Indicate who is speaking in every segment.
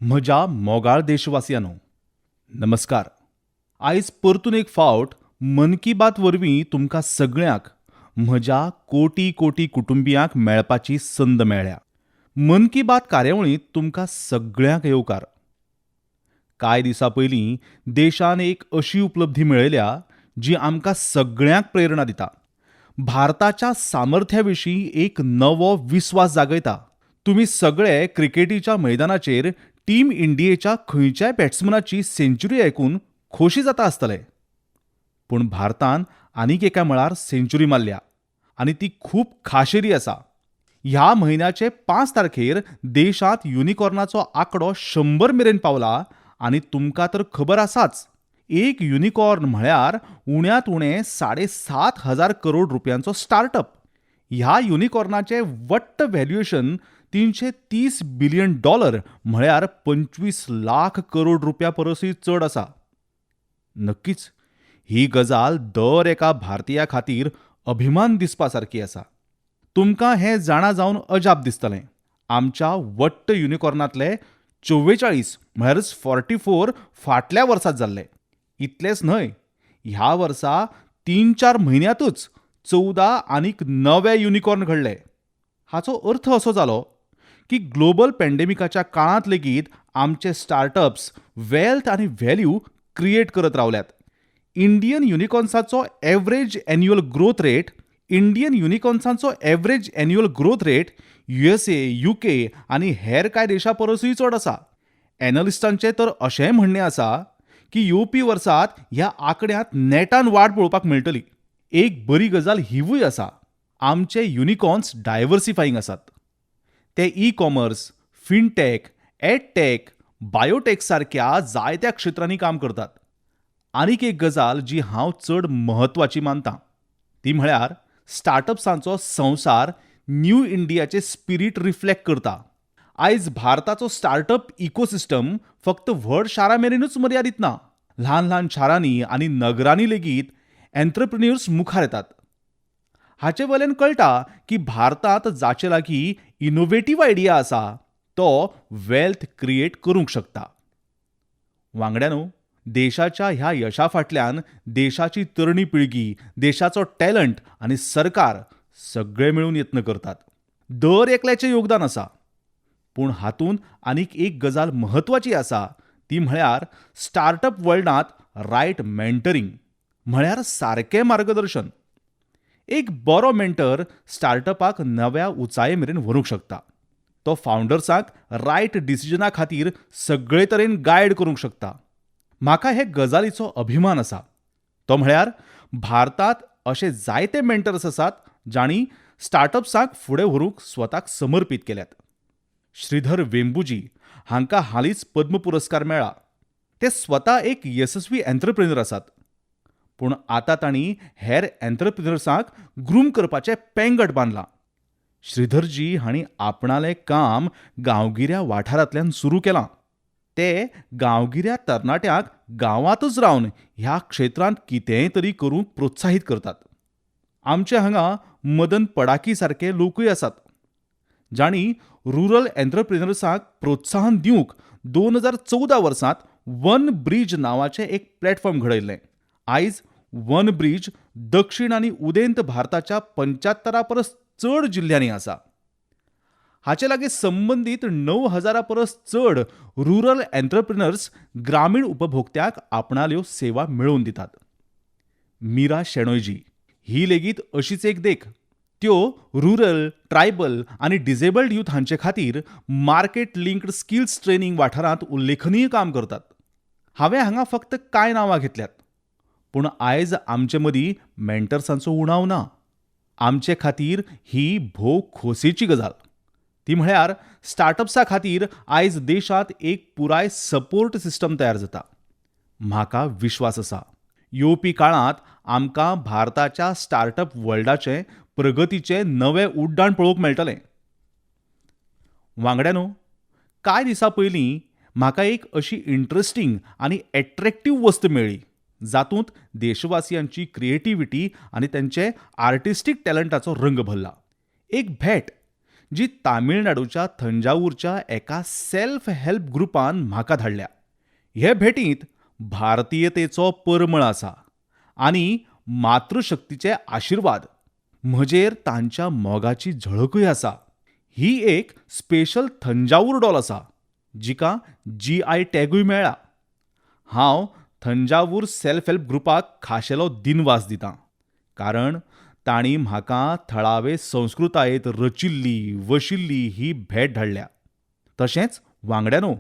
Speaker 1: म्हज्या मोगाळ देशवासियांनो, नमस्कार. आयज परतून एक फावट मन की बात वरवीं तुमकां सगळ्यांक, म्हज्या कोटी कोटी कुटुंबियांक मेळपाची संद मेळ्ळ्या. मन की बात कार्यावळींत तुमकां सगळ्यांक येवकार. कांय दिसां पयलीं देशान एक अशी उपलब्धी मेळयल्या जी आमकां सगळ्यांक प्रेरणा दिता, भारताच्या सामर्थ्या विशीं एक नवो विस्वास जागयता. तुमी सगळे क्रिकेटीच्या मैदानाचेर टीम इंडियेच्या खंयच्याय बॅट्समनाची सेंच्युरी आयकून खोशी जाता आसतले. पूण भारतान आनीक एका मळार सेंच्युरी मारल्या आनी ती खूब खाशेली आसा. ह्या म्हयन्याचे 5 तारखेर देशांत युनिकॉर्नाचो आंकडो 100 मेरेन पावला आनी तुमकां तर खबर आसाच, एक युनिकॉर्न म्हळ्यार उण्यांत उणें 7500 करोड रुपयांचो स्टार्टअप. ह्या युनिकॉर्नाचें वट्ट व्हॅल्युएशन $330 बिलियन म्हळ्यार 25 लाख करोड रुपया परसूय चड आसा. नक्कीच ही गजाल दर एका भारतीया खातीर अभिमान दिसपा सारकी आसा. तुमकां हें जाणा जावन अजाप दिसतलें, आमच्या वट्ट युनिकॉर्नांतले 44 म्हळ्यारच 44 फाटल्या वर्सात जाल्ले. इतलेंच न्हय, ह्या वर्सा 3-4 म्हयन्यांतूच 14 आनीक नवे युनिकॉर्न घडले. हाचो अर्थ असो जालो की ग्लोबल पॅन्डेमिकाच्या काळांत लेगीत आमचे स्टार्टअप्स वेल्थ आनी व्हॅल्यू क्रिएट करत रावल्यात. इंडियन युनिकॉर्न्साचो average annual growth rate Indian युनिकॉर्न्साचो average annual growth rate USA, UK आनी हेर कांय देशां परसूय चड आसा. एनलिस्टांचें तर अशेंय म्हणणें आसा की येवपी वर्सात ह्या आंकड्यांत नेटान वाड पळोवपाक मेळटली. एक बरी गजाल हिवूय आसा, आमचे युनिकॉर्न्स डायवर्सिफाईंग आसात. ते e commerce, fintech, edtech, biotech सारक्या जायत्या क्षेत्रांनी काम करतात. आनीक एक गजाल जी हांव चड म्हत्वाची मानता ती म्हळ्यार स्टार्टअप्सांचो संवसार न्यू इंडियाचे स्पिरीट रिफ्लेक्ट करता. आयज भारताचो स्टार्टअप इकोसिस्टम फक्त व्हड शारां मेरेनूच मर्यादीत ना. ल्हान ल्हान शारांनी आनी नगरांनी लेगीत एंटरप्रिन्युअर्स मुखार येतात. हाचे वयल्यान कळटा की भारतांत जाचे लागीं इनोवेटीव आयडिया आसा तो वेल्थ क्रिएट करूंक शकता. वांगड्यानो, देशाच्या ह्या यशा फाटल्यान देशाची तरणी पिळगी, देशाचो टॅलंट आनी सरकार सगळे मेळून यत्न करतात. दर एकल्याचें योगदान आसा. पूण हातूंत आनीक एक गजाल म्हत्वाची आसा, ती म्हळ्यार स्टार्टअप वर्ल्डांत रायट मेंटरींग, म्हळ्यार सारकें मार्गदर्शन. एक बरो मेंटर स्टार्टअपाक नव्या उंचाये मेरेन व्हरूंक शकता. तो फावंडर्सांक रायट डिसिजना खातीर सगळे तरेन गायड करूंक शकता. म्हाका हे गजालीचो अभिमान आसा तो म्हळ्यार भारतांत अशे जायते मेंटर्स आसात जांणी स्टार्टअप्सांक फुडें व्हरूंक स्वताक समर्पीत केल्यात. श्रीधर वेंबुजी हांकां हालींच पद्म पुरस्कार मेळ्ळा. ते स्वता एक येसस्वी एंटरप्रेन्युअर आसात, पूण आतां तांणी हेर एंटरप्रेन्युअर्सांक ग्रूम करपाचें पेंगट बांदलां. श्रीधरजी हांणी आपणालें काम गांवगिऱ्या वाठारांतल्यान सुरू केलां. ते गांवगिऱ्या तरणाट्यांक गांवांतच रावन ह्या क्षेत्रांत कितेंय तरी करूंक प्रोत्साहीत करतात. आमचे हांगा मदन पडाकी सारके लोकूय आसात जांणी रुरल एंटरप्रेन्युअर्सांक प्रोत्साहन दिवंक 2014 वर्सांत वन ब्रीज नांवाचें एक प्लॅटफॉर्म घडयल्लें. आयज वन ब्रीज दक्षिण आनी उदेंत भारताच्या 75 परस चड जिल्ल्यांनी आसा. हाचे लागीं संबंदीत 9000 परस चड रुरल एंटरप्रेन्युअर्स ग्रामीण उपभोक्त्यांक आपणाल्यो सेवा मेळोवन दितात. मीरा शेणोयजी ही लेगीत अशीच एक देख. त्यो रुरल, ट्रायबल आनी डिजेबल्ड यूथ हांचे खातीर मार्केट लिंक्ड स्किल्स ट्रेनिंग वाठारांत उल्लेखनीय काम करतात. हांवें हांगा फक्त कांय नांवां घेतल्यात, पूण आयज आमचे मदीं मेंटर्सांचो उणाव ना. आमचे खातीर ही भोव खोसयेची गजाल, ती म्हळ्यार स्टार्टअप्सा खातीर आयज देशांत एक पुराय सपोर्ट सिस्टम तयार जाता. म्हाका विश्वास आसा, येवपी काळांत आमकां भारताच्या स्टार्टअप वर्ल्डाचें प्रगतीचें नवें उड्डाण पळोवंक मेळटलें. वांगड्यानो, कांय दिसां पयलीं म्हाका एक अशी इंट्रस्टींग आनी एट्रॅक्टीव वस्त मेळ्ळी जातूंत देशवासियांची क्रिएटिविटी आनी तेंचे आर्टिस्टीक टॅलंटाचो रंग भरला. एक भेट जी तामिळनाडूच्या थंजावूरच्या एका सेल्फ हेल्प ग्रुपान म्हाका धाडल्या. हे भेटींत भारतीयतेचो परमळ आसा आनी मातृशक्तीचे आशिर्वाद. म्हजेर तांच्या मोगाची झळकूय आसा. ही एक स्पेशल थंजावूर डॉल आसा जिका जीआय टॅगूय मेळ्ळा. हांव थंजावूर सेल्फ हेल्प ग्रुपाक खाशेलो दिनवास दितां, कारण तांणी म्हाका थळावे संस्कृतायेंत रचिल्ली वशिल्ली ही भेट धाडल्या. तशेंच वांगड्यांनो,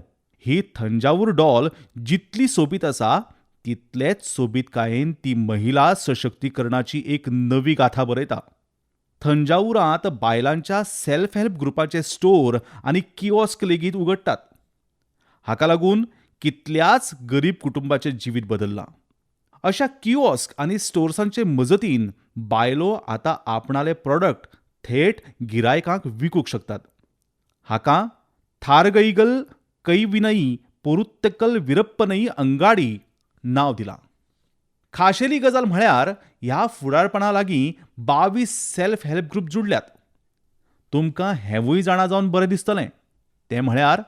Speaker 1: ही थंजावूर डॉल जितली सोबीत आसा तितलेच सोबीतकायेन ती महिला सशक्तीकरणाची एक नवी गाथा बरयता. थंजावूरांत बायलांच्या सेल्फ हेल्प ग्रुपाचे स्टोर आनी किओस्क लेगीत उगडटात. हाका लागून कितल्याच गरीब कुटुंबाचें जिवीत बदल्लां. अशा किओस्क आनी स्टोर्सांचे मजतीन बायलो आतां आपणाले प्रॉडक्ट थेट गिरायकांक विकूंक शकतात. हाका थारगईगल कैविनई पोरुत्तकल विरप्पनई अंगाडी नांव दिलां. खाशेली गजाल म्हळ्यार ह्या फुडारपणा लागीं 22 सेल्फ हेल्प ग्रुप जुडल्यात. तुमकां हेंवूय जाणा जावन बरें दिसतलें, तें म्हळ्यार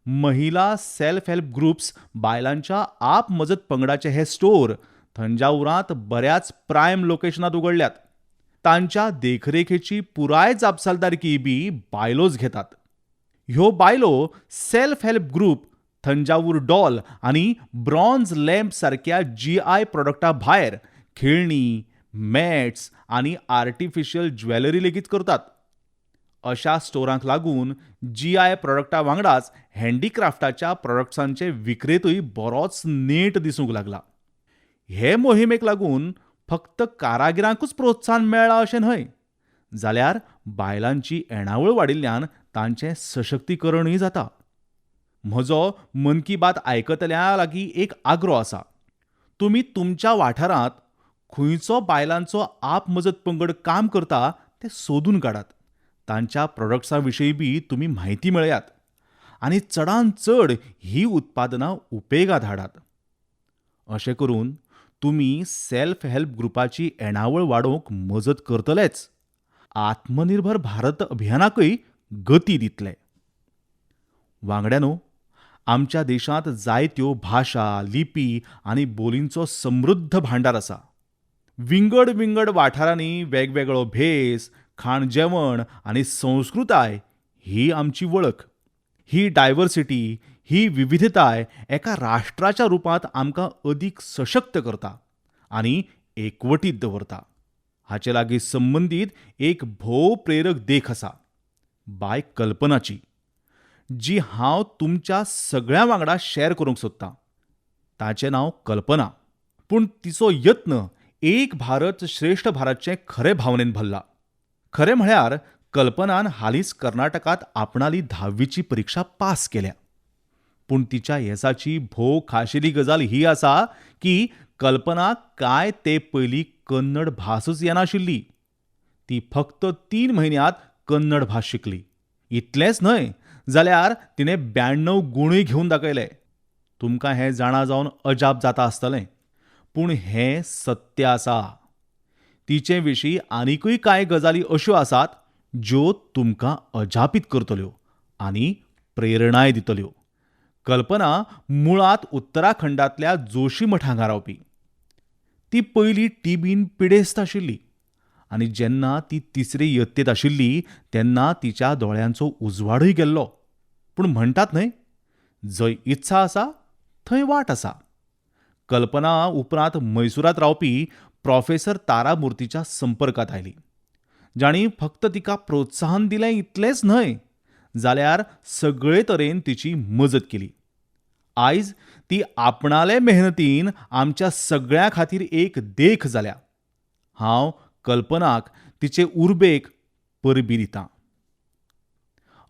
Speaker 1: महिला सेल्फ हेल्प ग्रुप्स बायलांच्या आपमजत पंगडाचे हे स्टोर थंजावूरांत बऱ्याच प्रायम लोकेशनांत उगडल्यात. तांच्या देखरेखेची पुराय जापसालदारकी बी बायलोच घेतात. ह्यो बायलो self help group Thanjavur doll आनी ब्रॉन्झ लॅम्प सारक्या जीआय प्रॉडक्टा भायर खेळणी, मॅट्स आनी आर्टिफिशियल ज्वेलरी लेगीत करतात. अशा स्टोरांक लागून जीआय प्रॉडक्टा वांगडाच हँडीक्राफ्टाच्या प्रॉडक्ट्सांचे विक्रेतूय बरोच नेट दिसूंक लागला. हे मोहिमेक लागून फक्त कारागिरांकूच प्रोत्साहन मेळ्ळां अशें न्हय, जाल्यार बायलांची येणावळ वाडिल्ल्यान तांचें सशक्तीकरणूय जाता. म्हजो मन की बात आयकतल्या लागीं एक आग्रो आसा, तुमी तुमच्या वाठारांत खंयचो बायलांचो आपमजत पंगड काम करता तें सोदून काडात. तांच्या प्रॉडक्ट्सां विशीं बी तुमी म्हायती मेळयात आनी चडान चड ही उत्पादनां उपेगांत हाडात. अशें करून तुमी सेल्फ हेल्प ग्रुपाची येणावळ वाडोवंक मजत करतलेच, आत्मनिर्भर भारत अभियानाकय गती दितले. वांगड्यांनो, आमच्या देशांत जायत्यो भाशा, लिपी आनी बोलींचो समृद्ध भांडार आसा. विंगड विंगड वाठारांनी वेगवेगळो भेस, खाण जेवण आनी संस्कृताय ही आमची वळख. ही डायवर्सिटी, ही विविधताय एका राष्ट्राच्या रुपांत आमकां अदीक सशक्त करता आनी एकवटीत दवरता. हाचे लागीं संबंदीत एक भोव प्रेरक देख आसा, बाय कल्पनाची, जी हांव तुमच्या सगळ्यां वांगडा शॅर करूंक सोदतां. ताचें नांव कल्पना, पूण तिचो यत्न एक भारत श्रेश्ठ भारतचे खरे भावनेन भरला. खरें म्हळ्यार कल्पनान हालींच कर्नाटकांत आपणाली 10वीची परिक्षा पास केल्या. पूण तिच्या येसाची भोव खाशेली गजाल ही आसा की कल्पना काय ते पयलीं कन्नड भासूच येनाशिल्ली. ती फक्त 3 म्हयन्यांत कन्नड भास शिकली. इतलेंच न्हय जाल्यार तिणें 92 गुणूय घेवन दाखयले. तुमकां हें जाणा जावन अजाप जाता आसतलें, पूण हें सत्य आसा. तिचे विशीं आनिकूय कांय गजाली अश्यो आसात ज्यो तुमकां अजापीत करतल्यो आनी प्रेरणाय दितल्यो. कल्पना मुळांत उत्तराखंडांतल्या जोशी मठ हांगा रावपी. ती पयलीं टीबीन पिडेस्त आशिल्ली आनी जेन्ना ती 3रे यत्तेंत आशिल्ली तेन्ना तिच्या दोळ्यांचो उजवाडूय गेल्लो. पूण म्हणटात न्हय, जंय इत्सा आसा थंय वाट आसा. कल्पना उपरांत मैसुरांत रावपी प्रोफेसर तारामूर्तीच्या संपर्कांत आयली, जांणी फक्त तिका प्रोत्साहन दिलें इतलेंच न्हय जाल्यार सगळे तरेन तिची मजत केली. आयज ती आपणाले मेहनतीन आमच्या सगळ्यां खातीर एक देख जाल्या. हांव कल्पनाक तिचे उर्बेक परबीं दितां.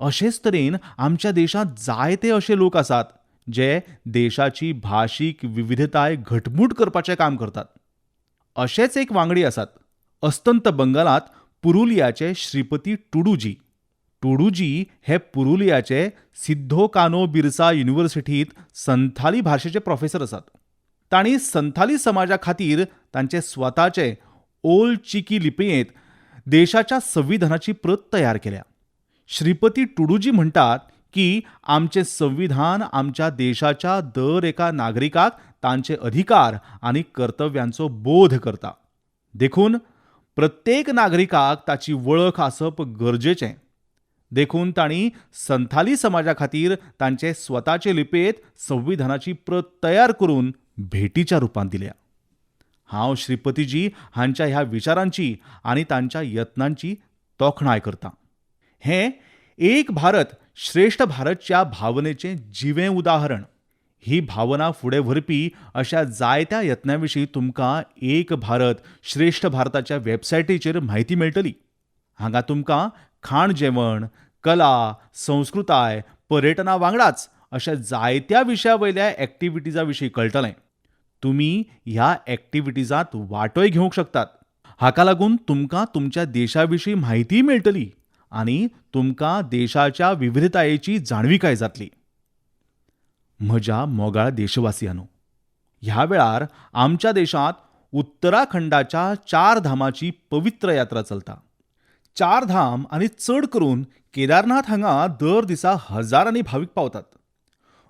Speaker 1: अशेच तरेन आमच्या देशांत जायते अशे लोक आसात जे देशाची भाशीक विविधताय घटमूट करपाचें काम करतात. अशेच एक वांगडी आसात अस्तंत बंगालांत पुरुलियाचे श्रीपती टुडूजी. टुडूजी हे पुरुलियाचे सिद्धो कानो बिरसा युनिव्हर्सिटींत संथाली भाशेचे प्रोफेसर आसात. तांणी संथाली समाजा खातीर तांचे स्वताचे ओल चिकी लिपयेंत देशाच्या संविधानाची प्रत तयार केल्या. श्रीपती टुडूजी म्हणटात की आमचें संविधान आमच्या देशाच्या दर एका नागरिकाक तांचे अधिकार आनी कर्तव्यांचो बोध करता. देखून प्रत्येक नागरिकाक ताची वळख आसप गरजेचें. देखून तांणी संथाली समाजा खातीर तांचे स्वताचे लिपयेंत संविधानाची प्रत तयार करून भेटीच्या रुपान दिल्या. हांव श्रीपतीजी हांच्या ह्या विचारांची आनी तांच्या यत्नांची तोखणाय करतां. हें एक भारत श्रेश्ठ भारतच्या भावनेचें जिवें उदाहरण. ही भावना फुडें व्हरपी अशा जायत्या यत्नां विशीं तुमकां एक भारत श्रेश्ठ भारताच्या वेबसायटीचेर म्हायती मेळटली. हांगा तुमकां खाण जेवण, कला, संस्कृताय, पर्यटना वांगडाच अशा जायत्या विशया वयल्या एक्टिविटीजा विशीं कळटलें. तुमी ह्या एक्टिविटीजांत वांटोय घेवंक शकतात. हाका लागून तुमकां तुमच्या देशा विशीं म्हायतीय मेळटली आनी तुमकां देशाच्या विविधतायेची जाणविकाय जातली. म्हज्या मोगाळ देशवासियांनो, ह्या वेळार आमच्या देशांत उत्तराखंडाच्या चार धामाची पवित्र यात्रा चलता. चार धाम आनी चड करून केदारनाथ हांगा दर दिसा हजारांनी भावीक पावतात.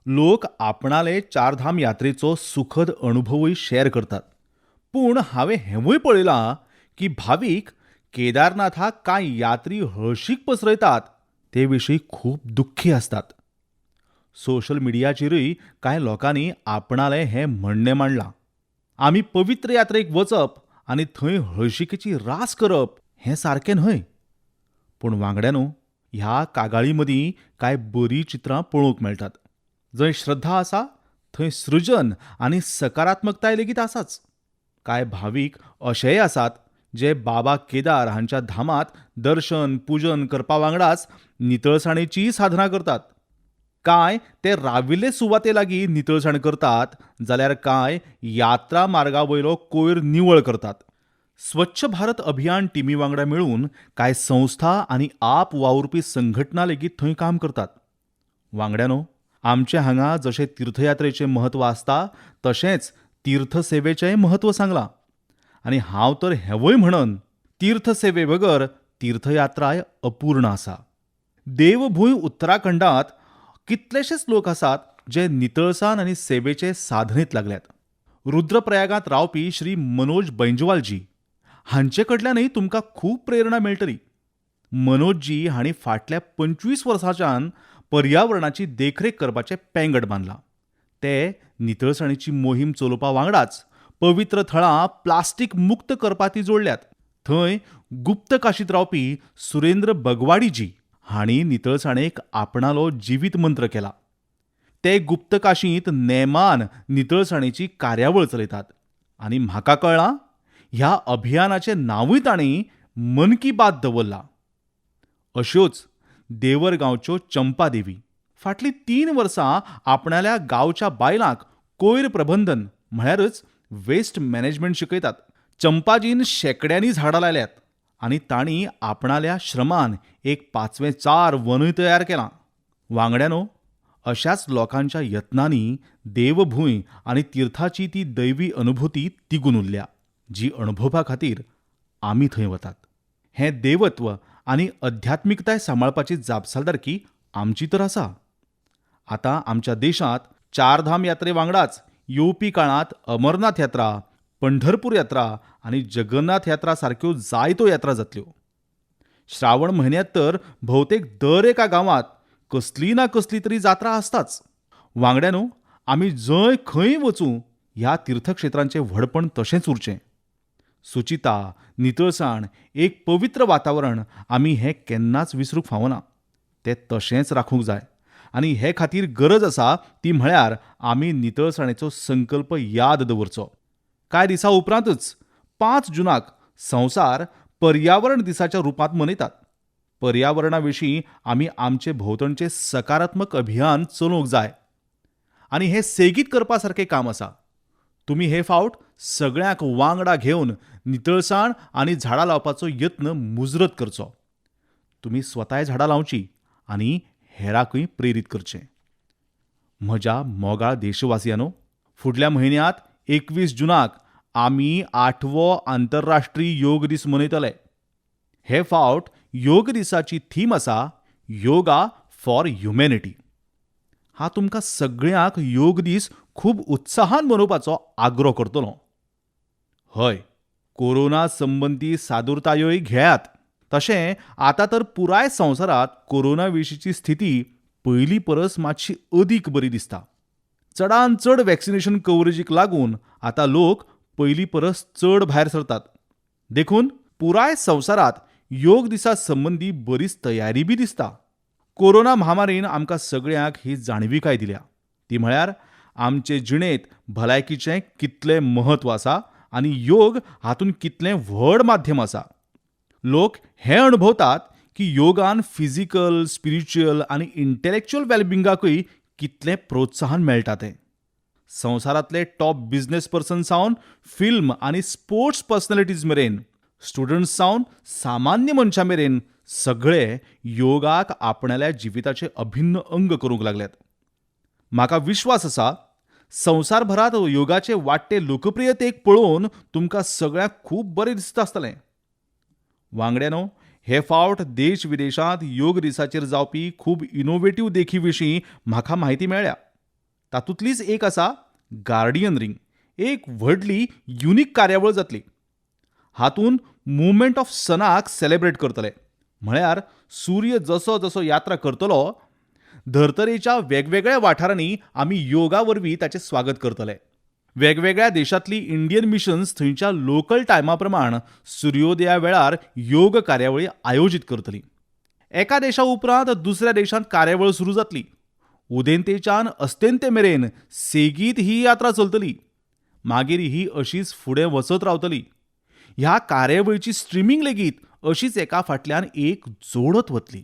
Speaker 1: लोक आपणाले चारधाम यात्रेचो सुखद अणुभवूय शेअर करतात. पूण हांवें हेंवूय पळयलां की भावीक केदारनाथाक कांय यात्री हळशीक पसरयतात ते विशीं खूब दुख्खी आसतात. सोशल मिडियाचेरूय कांय लोकांनी आपणालें हें म्हणणें मांडलां. आमी पवित्र यात्रेक वचप आनी थंय हळशिकेची रास करप हें सारकें न्हय. पूण वांगड्यांनो, ह्या कागाळी मदीं कांय बरीं चित्रां पळोवंक मेळटात. जंय श्रद्धा आसा थंय सृजन आनी सकारात्मकताय लेगीत आसाच. कांय भावीक अशेय आसात जे बाबा केदार हांच्या धामांत दर्शन पुजन करपा वांगडाच नितळसाणेचीय साधना करतात. कांय ते राविल्ले सुवाते लागीं नितळसाण करतात जाल्यार कांय यात्रा मार्गा वयलो कोयर निवळ करतात. स्वच्छ भारत अभियान टिमी वांगडा मेळून कांय संस्था आनी आप वावुरपी संघटना लेगीत थंय काम करतात. वांगड्यांनो, आमचे हांगा जशें तीर्थयात्रेचें म्हत्व आसता तशेंच तीर्थसेवेचेंय म्हत्व सांगलां. आनी हांव तर हेंवूय म्हणन, तीर्थसेवे बगर तीर्थयात्राय अपूर्ण आसा. देवभूंय उत्तराखंडांत कितलेशेच लोक आसात जे नितळसाण आनी सेवेचे साधनेंत लागल्यात. रुद्रप्रयागांत रावपी श्री मनोज बैंजवालजी हांचे कडल्यानय तुमकां खूब प्रेरणा मेळटली. मनोजजी हांणी फाटल्या 25 वर्सांच्यान पर्यावरणाची देखरेख करपाचें पेंगट बांदलां. ते नितळसाणीची मोहीम चलोवपा वांगडाच पवित्र थळां प्लास्टीक मुक्त करपांतय जोडल्यात. थंय गुप्त काशींत रावपी सुरेंद्र बगवाडीजी हांणी नितळसाणेक आपणालो जिवीत मंत्र केला. ते गुप्त काशींत नेमान नितळसाणेची कार्यावळ चलयतात आनी म्हाका कळ्ळां ह्या अभियानाचें नांवूय तांणी मन की बात दवरलां. अश्योच देवर गांवच्यो चंपा देवी फाटलीं 3 वर्सां आपणाल्या गांवच्या बायलांक कोयर प्रबंधन म्हळ्यारच वेस्ट मॅनेजमेंट शिकयतात. चंपाजीन शेंकड्यांनी झाडां लायल्यात आनी तांणी आपणाल्या श्रमान एक 5वें 4 वनूय तयार केलां. वांगड्यांनो, अशाच लोकांच्या यत्नांनी देवभूंय आनी तीर्थाची ती दैवी अनुभूती तिगून उरल्या जी अणभवपा खातीर आमी थंय वतात. हें देवत्व आनी अध्यात्मिकताय सांबाळपाची जापसालदारकी आमची तर आसा. आतां आमच्या देशांत चारधाम यात्रे वांगडाच येवपी काळांत अमरनाथ यात्रा, पंढरपूर यात्रा आनी जगन्नाथ यात्रा सारक्यो जायत्यो यात्रा जातल्यो. श्रावण म्हयन्यांत तर भोवतेक दर एका गांवांत कसली ना कसली तरी जात्रा आसताच. वांगड्यांनो, आमी जंय खंय वचूं ह्या तीर्थक्षेत्रांचें व्हडपण तशेंच उरचें. सुचिता, नितळसाण, एक पवित्र वातावरण आमी हें केन्नाच विसरूंक फावना. तें तशेंच राखूंक जाय आनी हे खातीर गरज आसा ती म्हळ्यार आमी नितळसाणेचो संकल्प याद दवरचो. कांय दिसां उपरांतच 5 जुनाक संवसार पर्यावरण दिसाच्या रुपांत मनयतात. पर्यावरणा विशीं आमी आमचे भोंवतणचें सकारात्मक अभियान चलोवंक जाय आनी हें सेगीत करपा सारकें काम आसा. तुमी हे फावट सगळ्यांक वांगडा घेवन नितळसाण आनी झाडां लावपाचो यत्न मुजरत करचो. तुमी स्वताय झाडां लावची आनी हेरांकूय प्रेरीत करचें. म्हज्या मोगाळ देशवासियांनो, फुडल्या म्हयन्यांत 21 जुनाक आमी 8वो आंतरराष्ट्रीय योग दीस मनयतले. हे फावट योग दिसाची थीम आसा योगा फॉर ह्युमॅनिटी. हांव तुमकां सगळ्यांक योग दीस खूब उत्साहान मनोवपाचो आग्रो करतलों. हय, कोरोना संबंदी सादुरतायोय घेयात. तशें आतां तर पुराय संवसारांत कोरोना विशींची स्थिती पयलीं परस मातशी अदीक बरी दिसता. चडांत चड वॅक्सिनेशन कवरेजीक लागून आतां लोक पयलीं परस चड भायर सरतात. देखून पुराय संवसारांत योग दिसा संबंदी बरीच तयारी बी दिसता. कोरोना म्हामारीन आमकां सगळ्यांक ही जाणविकाय दिल्या, ती म्हळ्यार आमचे जिणेंत भलायकीचें कितलें म्हत्व आसा आनी योग हातूंत कितलें व्हड माध्यम आसा. लोक हें अणभवतात की योगान फिजिकल, स्पिरिच्युअल आनी इंटलेक्चुअल वेलबिंगाकूय कितलें प्रोत्साहन मेळटा तें. संवसारांतले टॉप बिझनेस पर्सन सावन फिल्म आनी स्पोर्ट्स पर्सनॅलिटीज मेरेन, स्टुडंट्स सावन सामान्य मनशां मेरेन सगळे योगाक आपणाल्या जिविताचें अभिन्न अंग करूंक लागल्यात. म्हाका विश्वास आसा, संवसारभरांत योगाचे वाडटे लोकप्रियतेक पळोवन तुमकां सगळ्यांक खूब बरें दिसता आसतलें. वांगड्यांनो, हे फावट देश विदेशांत योग दिसाचेर जावपी खूब इनोवेटीव देखी विशीं म्हाका म्हायती मेळ्ळ्या. तातूंतलीच एक आसा गार्डियन रिंग, एक व्हडली युनीक कार्यावळ जातली. हातूंत मुवमेंट ऑफ सनाक सेलेब्रेट करतले. म्हळ्यार सूर्य जसो जसो यात्रा करतलो धर्तरेच्या वेगवेगळ्या वाठारांनी आमी योगा वरवीं ताचें स्वागत करतले. वेगवेगळ्या देशांतली इंडियन मिशन्स थंयच्या लोकल टायमा प्रमाण सुर्योदया वेळार योग कार्यावळी आयोजीत करतली. एका देशा उपरांत दुसऱ्या देशांत कार्यावळ सुरू जातली. उदेंतेच्यान अस्तंते मेरेन सेगीत ही यात्रा चलतली. मागीर ही अशीच फुडें वचत रावतली. ह्या कार्यावळीची स्ट्रिमींग लेगीत अशीच एका फाटल्यान एक जोडत वतली.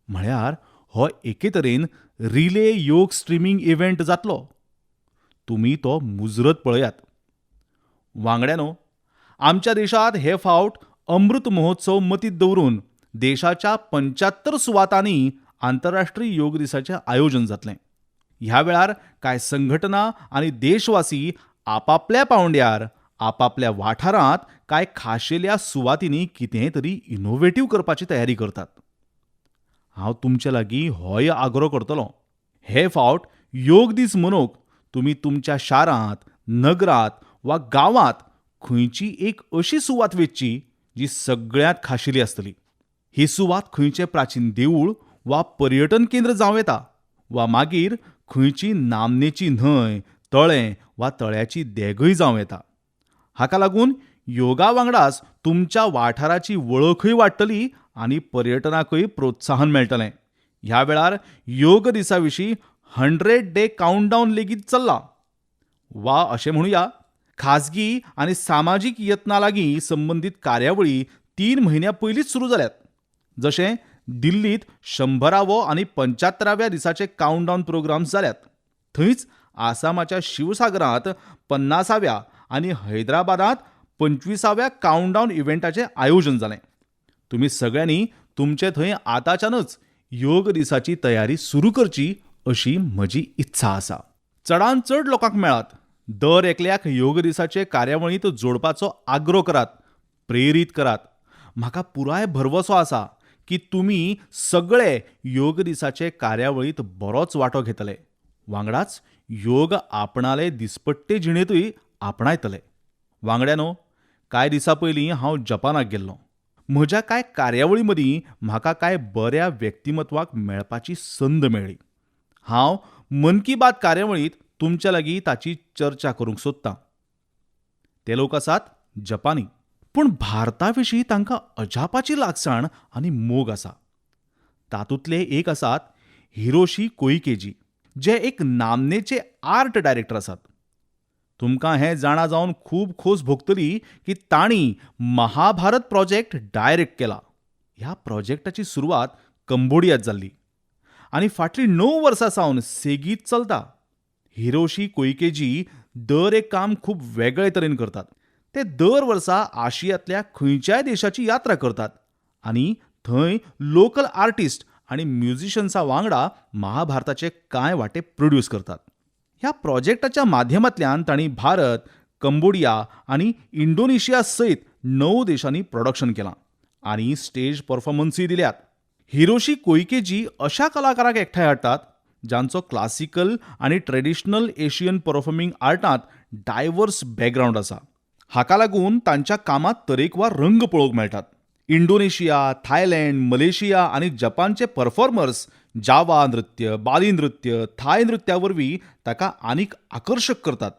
Speaker 1: म्हळ्यार हो एके तरेन रिले योग स्ट्रिमींग इव्हेंट जातलो. तुमी तो मुजरत पळयात. वांगड्यांनो, आमच्या देशांत हे फावट अमृत महोत्सव मतींत दवरून देशाच्या 75 सुवातांनी आंतरराष्ट्रीय योग दिसाचें आयोजन जातलें. ह्या वेळार कांय संघटना आनी देशवासी आपापल्या पांवड्यार आपापल्या वाठारांत कांय खाशेल्या सुवातींनी कितेंय तरी इनोवेटीव करपाची तयारी करतात. हांव तुमचे लागीं होय आग्रो करतलों, हे फावट योग दीस मनोवंक तुमी तुमच्या शारांत, नगरांत वा गांवांत खंयची एक अशी सुवात वेंचची जी सगळ्यांत खाशेली आसतली. ही सुवात खंयचें प्राचीन देवूळ वा पर्यटन केंद्र जावं येता वा मागीर खंयची नामनेची न्हंय, तळें वा तळ्याची देगय जावं येता. हाका लागून योगा वांगडाच तुमच्या वाठाराची वळखूय वाडटली आनी पर्यटनाकूय प्रोत्साहन मेळटलें. ह्या वेळार योग दिसा विशीं 100 डे कावंटडावन लेगीत चल्ला. वा अशें म्हणुया, खाजगी आनी सामाजीक यत्ना लागीं संबंदीत कार्यावळी 3 म्हयन्यां पयलींच सुरू जाल्यात. जशें दिल्लींत 100व्या आनी 75व्या दिसाचे कावंटडावन प्रोग्राम्स जाल्यात. थंयच आसामाच्या शिवसागरांत 50व्या आनी हैदराबादांत 25व्या कावंटडावन इव्हेंटाचें आयोजन जालें. तुमी सगळ्यांनी तुमचे थंय आतांच्यानच योग दिसाची तयारी सुरू करची अशी म्हजी इत्सा आसा. चडांत चड लोकांक मेळात. दर एकल्याक योग दिसाचे कार्यावळींत जोडपाचो आग्रो करात, प्रेरीत करात. म्हाका पुराय भरवसो आसा की तुमी सगळे योग दिसाचे कार्यावळींत बरोच वांटो घेतले. वांगडाच योग आपणाले दिसपट्टे जिणेंतूय आपणायतले. वांगड्यांनो, कांय दिसां पयलीं हांव जपानाक गेल्लों. म्हज्या कांय कार्यावळी मदीं म्हाका कांय बऱ्या व्यक्तिमत्वाक मेळपाची संद मेळ्ळी. हांव मन की बात कार्यावळींत तुमच्या लागीं ताची चर्चा करूंक सोदतां. ते लोक आसात जपानी, पूण भारता विशीं तांकां अजापाची लागसाण आनी मोग आसा. तातूंतले एक आसात हिरोशी कोईकेजी, जे एक नामनेचे आर्ट डायरेक्टर आसात. तुमकां हें जाणा जावन खूब खोस भोगतली की तांणी महाभारत प्रोजेक्ट डायरेक्ट केला. ह्या प्रोजेक्टाची सुरवात कंबोडियांत जाल्ली आनी फाटलीं 9 वर्सां सावन सेगीत चलता. हिरोशी कोईकेजी दर एक काम खूब वेगळे तरेन करतात. ते दर वर्सा आशियांतल्या खंयच्याय देशाची यात्रा करतात आनी थंय लोकल आर्टिस्ट आनी म्युझिशन्सा वांगडा महाभारताचे कांय वांटे प्रोड्यूस करतात. ह्या प्रोजेक्टाच्या माध्यमांतल्यान तांणी भारत, कंबोडिया आनी इंडोनेशिया सयत 9 देशांनी प्रोडक्शन केलां आनी स्टेज परफॉर्मन्सूय दिल्यात. हिरोशी कोइकेजी अशा कलाकाराक एकठांय हाडटात जांचो क्लासिकल आनी traditional Asian performing आर्टांत diverse background आसा. हाका लागून तांच्या कामांत तरेकवार रंग पळोवंक मेळटात. इंडोनेशिया, थायलंड, मलेशिया आनी जपानचे परफॉर्मर्स जावा नृत्य, बाली नृत्य, थाय नृत्या वरवीं ताका आनीक आकर्शक करतात.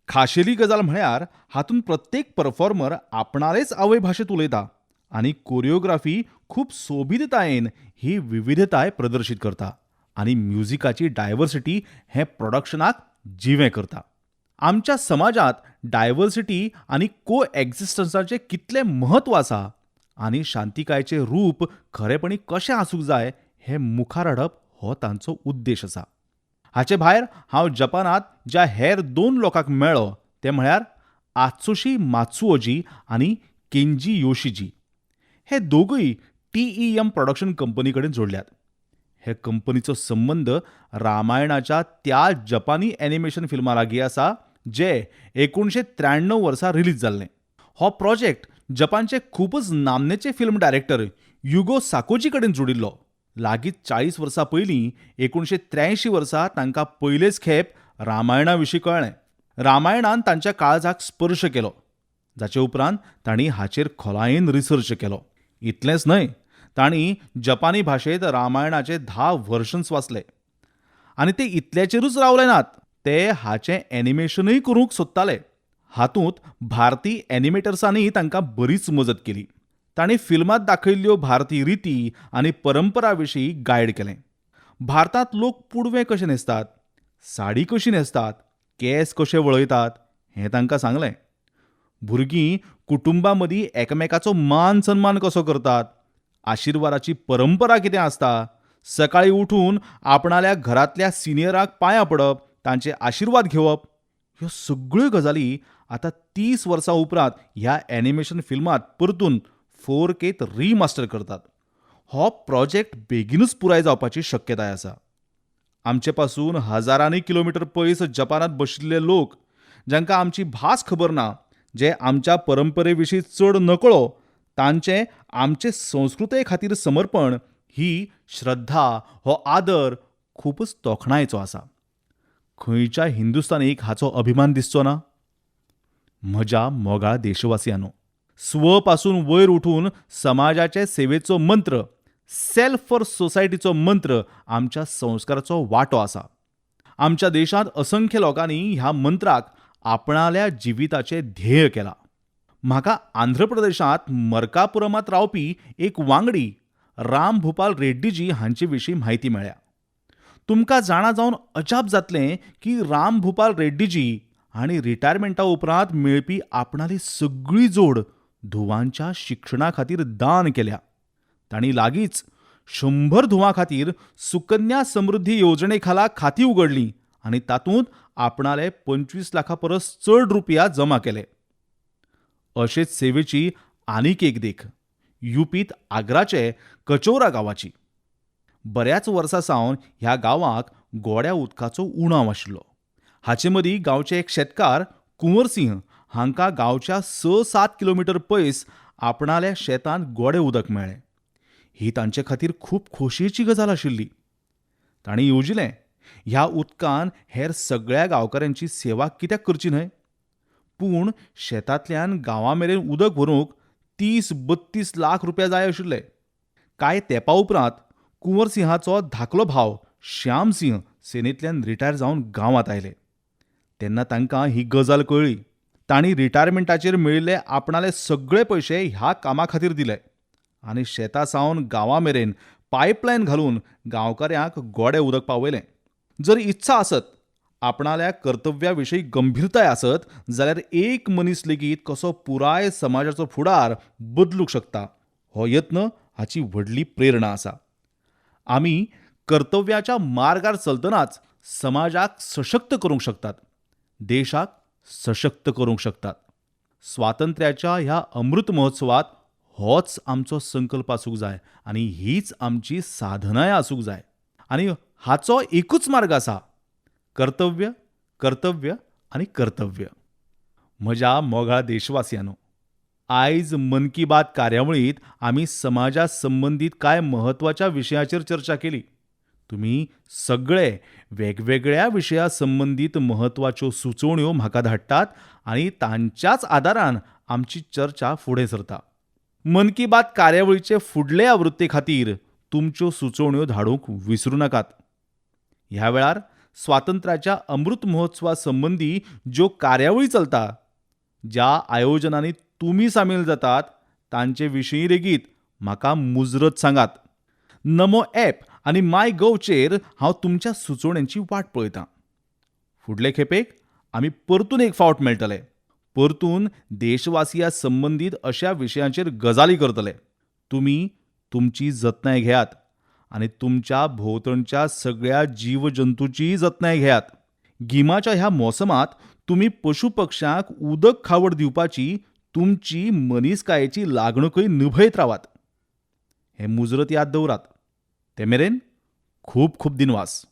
Speaker 1: खाशेली गजाल म्हळ्यार हातूंत प्रत्येक परफॉर्मर आपणालेच आवय भाशेंत उलयता आनी कोरियोग्राफी खूब सोबीततायेन ही विविधताय प्रदर्शीत करता आनी म्युजिकाची डायवर्सिटी हें प्रोडक्शनाक जिवें करता. आमच्या समाजांत डायवर्सिटी आनी को एक्झिस्टन्साचें कितलें म्हत्व आसा आनी शांतिकायेचें रूप खरेपणी कशें आसूंक जाय हें मुखार हाडप हो तांचो उद्देश आसा. हाचे भायर हांव जपानांत ज्या हेर दोन लोकांक मेळ्ळो ते म्हळ्यार आत्सुशी मात्सुओजी आनी केंजी योशीजी. हे दोगूय टीईएम प्रोडक्शन कंपनी कडेन जोडल्यात. हे कंपनीचो संबंद रामायणाच्या त्या जपानी एनिमेशन फिल्मा लागीं आसा जें 1993 वर्सा रिलीज जाल्लें. हो प्रोजेक्ट जपानचे खुबूच नामनेचे फिल्म डायरेक्टर युगो साकोजी कडेन जोडिल्लो. लागींच 40 वर्सां पयलीं 1983 वर्सा तांकां पयलेच खेप रामायणा विशीं कळ्ळें. रामायणान तांच्या काळजाक स्पर्श केलो, जाचे उपरांत तांणी हाचेर खोलायेन रिसर्च केलो. इतलेंच न्हय, तांणी जपानी भाशेंत रामायणाचे 10 व्हर्शन्स वाचले. आनी ते इतल्याचेरूच रावले नात, ते हाचें एनिमेशनूय करूंक सोदताले. हातूंत भारतीय एनिमेटर्सांनी तांकां बरीच मजत केली. तांणी फिल्मांत दाखयल्ल्यो भारतीय रिती आनी परंपरा विशीं गायड केलें. भारतांत लोक पुडवें कशें न्हेसतात, साडी कशी न्हेसतात, केंस कशे वळयतात हें तांकां सांगलें. भुरगीं कुटुंबा मदीं एकामेकाचो मान सन्मान कसो करतात, आशिर्वादाची परंपरा कितें आसता, सकाळीं उठून आपणाल्या घरांतल्या सिनियराक पांयां पडप, तांचे आशिर्वाद घेवप, ह्यो सगळ्यो गजाली आतां 30 वर्सां उपरांत ह्या एनिमेशन फिल्मांत परतून 4Kत रिमास्टर करतात. हो प्रोजेक्ट बेगीनूच पुराय जावपाची शक्यताय आसा. आमचे पासून हजारांनी किलोमिटर पयस जपानांत बशिल्ले लोक, जांकां आमची भास खबर ना, जे आमच्या परंपरे विशीं चड नकळो, तांचें आमचे संस्कृताये खातीर समर्पण, ही श्रद्धा, हो आदर खुबूच तोखणायेचो आसा. खंयच्या हिंदुस्तानीक हाचो अभिमान दिसचो ना? म्हज्या मोगाळ देशवासियांनो, स्वपासून वयर उठून समाजाचे सेवेचो मंत्र, सेल्फ फॉर सोसायटीचो मंत्र आमच्या संस्काराचो वांटो आसा. आमच्या देशांत असंख्य लोकांनी ह्या मंत्राक आपणाल्या जिविताचें ध्येय केलां. म्हाका आंध्र प्रदेशांत मरकापुरमांत रावपी एक वांगडी राम भूपाल रेड्डीजी हांचे विशीं म्हायती मेळ्ळ्या. तुमकां जाणा जावन अजाप जातलें की राम भूपाल रेड्डीजी हांणी रिटायरमेंटा उपरांत मेळपी आपणाली सगळी जोड धुवांच्या शिक्षणा खातीर दान केल्या. तांणी लागींच 100 धुवां खातीर सुकन्या समृद्धी येवजणे खाला खातीं उगडलीं आनी तातूंत आपणाले 25 लाखां परस चड रुपया जमा केले. अशेच सेवेची आनीक एक देख युपीत आग्राचे कचौरा गांवाची. बऱ्याच वर्सां सावन ह्या गांवाक गोड्या उदकाचो उणाव आशिल्लो. हाचे मदीं गांवचे एक शेतकार कुंवरसिंह हांकां गांवच्या 6-7 किलोमिटर पयस आपणाल्या शेतांत गोडें उदक मेळ्ळें. ही तांचे खातीर खूब खोशयेची गजाल आशिल्ली. तांणी येवजिलें, ह्या उदकान हेर सगळ्या गांवकारांची सेवा कित्याक करची न्हय? पूण शेतांतल्यान गांवा मेरेन उदक व्हरूंक 30-32 लाख रुपया जाय आशिल्ले. कांय तेंपा उपरांत कुंवरसिंहाचो धाकलो भाव श्यामसिंह सेनेंतल्यान रिटायर जावन गांवांत आयले तेन्ना तांकां ही गजाल कळ्ळी. तांणी रिटायरमेंटाचेर मेळिल्ले आपणाले सगळे पयशे ह्या कामा खातीर दिले आनी शेता सावन गांवा मेरेन पायपलायन घालून गांवकाऱ्यांक गोडें उदक पावयलें. जर इत्सा आसत, आपणाल्या कर्तव्या विशीं गंभीरताय आसत जाल्यार एक मनीस लेगीत कसो पुराय समाजाचो फुडार बदलूंक शकता हो यत्न हाची व्हडली प्रेरणा आसा. आमी कर्तव्याच्या मार्गार चलतनाच समाजाक सशक्त करूंक शकतात, देशाक सशक्त करूंक शकतात. स्वातंत्र्याच्या ह्या अमृत महोत्सवात होच आमचो संकल्प आसूंक जाय आनी हीच आमची साधनाय आसूंक जाय. आनी हाचो एकूच मार्ग आसा, कर्तव्य, कर्तव्य आनी कर्तव्य. म्हज्या मोगाळ देशवासियांनो, आयज मन की बात कार्यावळींत आमी समाजा संबंदीत कांय म्हत्वाच्या विशयाचेर चर्चा केली. तुमी सगळे वेगवेगळ्या विशया संबंदीत म्हत्वाच्यो सुचोवण्यो म्हाका धाडटात आनी तांच्याच आदारान आमची चर्चा फुडें सरता. मन की बात कार्यावळीचे फुडले आवृत्ते खातीर तुमच्यो सुचोवण्यो धाडूंक विसरूं नाकात. ह्या वेळार स्वातंत्र्याच्या अमृत महोत्सवा संबंदी ज्यो कार्यावळी चलता, ज्या आयोजनांनी तुमी सामील जातात तांचे विशीं लेगीत म्हाका मुजरत सांगात. नमो ॲप आनी माय गव्हचेर हांव तुमच्या सुचोवण्यांची वाट पळयतां. फुडले खेपेक आमी परतून एक फावट मेळटले. परतून देशवासिया संबंदीत अशा विशयांचेर गजाली करतले. तुमी तुमची जतनाय घेयात आनी तुमच्या भोंवतणच्या सगळ्या जीवजंतूचीय जतनाय घेयात. गिमाच्या ह्या मोसमांत तुमी पशु पक्ष्यांक उदक खावड दिवपाची तुमची मनीसकायेची लागणूकय निभयत रावात. हें मुजरत याद दवरात. ते मेरेन खूब खूब दिनवास.